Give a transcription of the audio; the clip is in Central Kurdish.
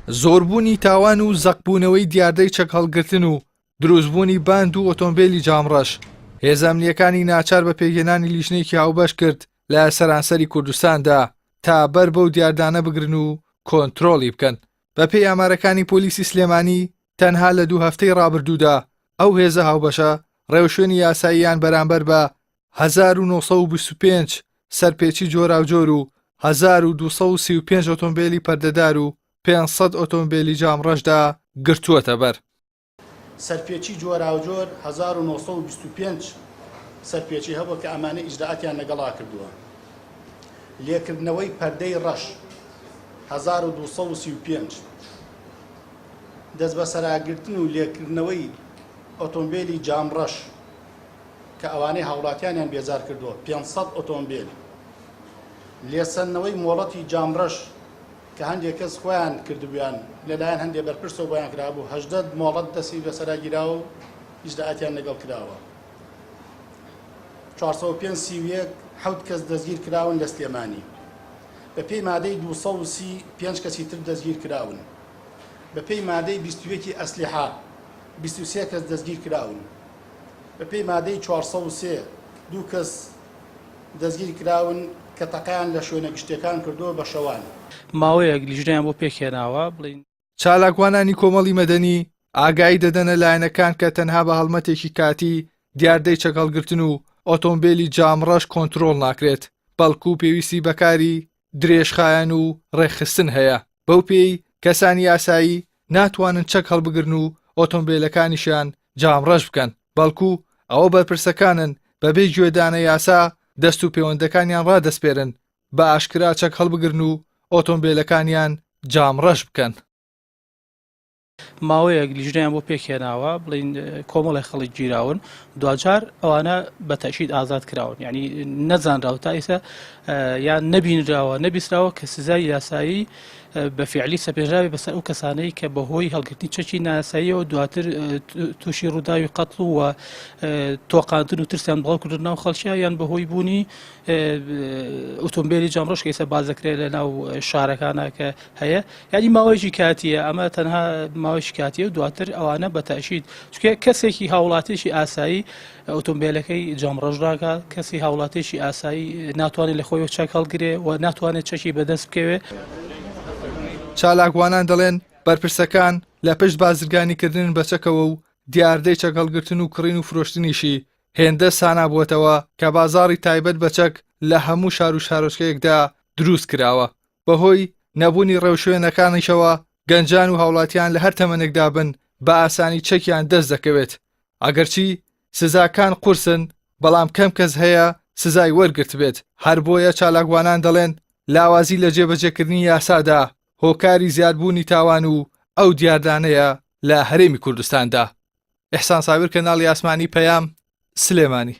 زۆربوونی تاوان و زەقبوونەوەی دیاردەی چەکهەڵگرتن و دروستبوونی باند و ئۆتۆمبێلی جامڕەش، هێزە ئەمنییەکانی ناچار بە پێکهێنانی لیژنەیەکی هاوبەش کرد لە سەرانسەری کوردستاندا تا بەر بەو دیاردانە بگرن و کۆنترۆڵی بکەن. بەپێی ئامارەکانی پۆلیسی سلێمانی، تەنها لە دوو هەفتەی ڕابردوودا ئەو هێزە هاوبەشە ڕێوشوێنی یاساییان بەرامبەر بە 1925 سەرپێچی جۆراوجۆر و 1235 ئۆتۆمبێلی پەردەدار و 500 ئۆتۆمبێلی جامڕەشدا گرتووەتە بەر. سەرپێچی جۆراوجۆر 1925 سەرپێچی هەبووە کە ئەمانە ئیجرائاتیان لەگەڵا کردووە. لێکردنەوەی پەردەی ڕەش 1235 دەستبەسەراگرتن و لێکردنەوەی ئۆتۆمبێلی جامڕەش کە ئەوانەی هاوڵاتیانیان بێزار کردووە 500 ئۆتۆمبێل، لێسەندنەوەی مۆڵەتی جامڕەش کە هەندێک کەس خۆیان کردبوویان لەلایەن هەندێک بەرپرسەوە بۆیان کرابوو 18 مۆڵەت دەستی بەسەرا گیراوە و ئیجرائاتیان لەگەڵ کراوە. 405 31 حەوت کەس دەستگیر کراون لە سلێمانی. بەپێی مادەی 230 پێنج کەسی تر دەستگیر کراون. بەپێی مادەی 21 ی ئەسلیحە 23 کەس دەستگیر کراون. بەپێی مادەی 403 دوو کەس دەستگیر کراون کە تەقەیان لە شوێنە گشتیەکان کردووە بە شەوان. ماوەیەک لیژنەیان بۆ پێکهێناوە بڵێین. چالاکوانانی کۆمەڵی مەدەنی ئاگایی دەدەنە لایەنەکان کە تەنها بە هەڵمەتێکی کاتی دیاردەی چەکهەڵگرتن و ئۆتۆمبێلی جامڕەش کۆنترۆڵ ناکرێت، بەڵکو پێویستی بە کاری درێژخایەن و ڕێکخستن هەیە، بەو پێی کەسانی یاسایی ناتوانن چەک هەڵبگرن و ئۆتۆمبێلەکانیشیان جامڕەش بکەن، بەڵکو ئەوە بەرپرسەکانن بەبێ گوێدانە یاسا دەست و پێوەندەکانیان ڕادەسپێرن بە ئاشکرا چەک هەڵبگرن و ئۆتۆمبێلەکانیان جامڕەش بکەن. ماوەیەک لیژنەیان بۆ پێکهێناوە بڵین کۆمەڵی خەڵک گیراون دواجار ئەوانە بە تەشید ئازاد کراون یعنی نەزانراوە تا ئیسە یان نەبینراوە نەبیسراوە کە سزای یاسایی بە فعلی سەپێنراوی بەسەر ئەو کەسانەی کە بەهۆی هەڵگرتنی چەکی ناساییەوە دواتر تووشی ڕووداوی قەتڵ و تۆقاندن و ترسیان بڵاو کردن ناو خەڵکیە یان بەهۆی بوونی ئۆتۆمبیلی جامڕەش کە ئێستا باز دەکرێت لە ناو شارەکانە کە هەیە یعنی ماوەیەکی کاتیە ئەمە تەنها ماوەیەکی کاتیە و دواتر ئەوانە بە تەشید چونکە کەسێکی هاوڵاتێکی ئاسایی ئۆتۆمبیلەکەی جامڕەش ڕاکە کەسی هاوڵاتێکی ئاسایی ناتوانێت لە خۆی چەک هەڵگرێ و ناتوانێت چەکی بەدەست بکەوێ. چالاکوانان دەڵێن بەرپرسەکان لە پشت بازرگانیکردنن بە چەکەوە و دیاردەی چەکهەڵگرتن و کڕین و فرۆشتنیشی هێندە سانا بووەتەوە کە بازاڕی تایبەت بە چەک لە هەموو شار و شارۆچکەیەکدا دروست کراوە، بەهۆی نەبوونی ڕێوشوێنەکانیشەوە گەنجان و هاوڵاتیان لە هەر تەمەنێکدا بن بە ئاسانی چەکیان دەست دەکەوێت، ئەگەرچی سزاکان قورسن بەڵام کەم کەس هەیە سزای وەرگرتبێت، هەربۆیە چالاکوانان دەڵێن لاوازی لە جێبەجێکردنی یاسادا هۆکاری زیادبوونی تاوان و ئەو دیاردانەیە لە هەرێمی کوردستاندا. ئیحسان سابیر کەناڵی ئاسمانی پەیام، سلێمانی.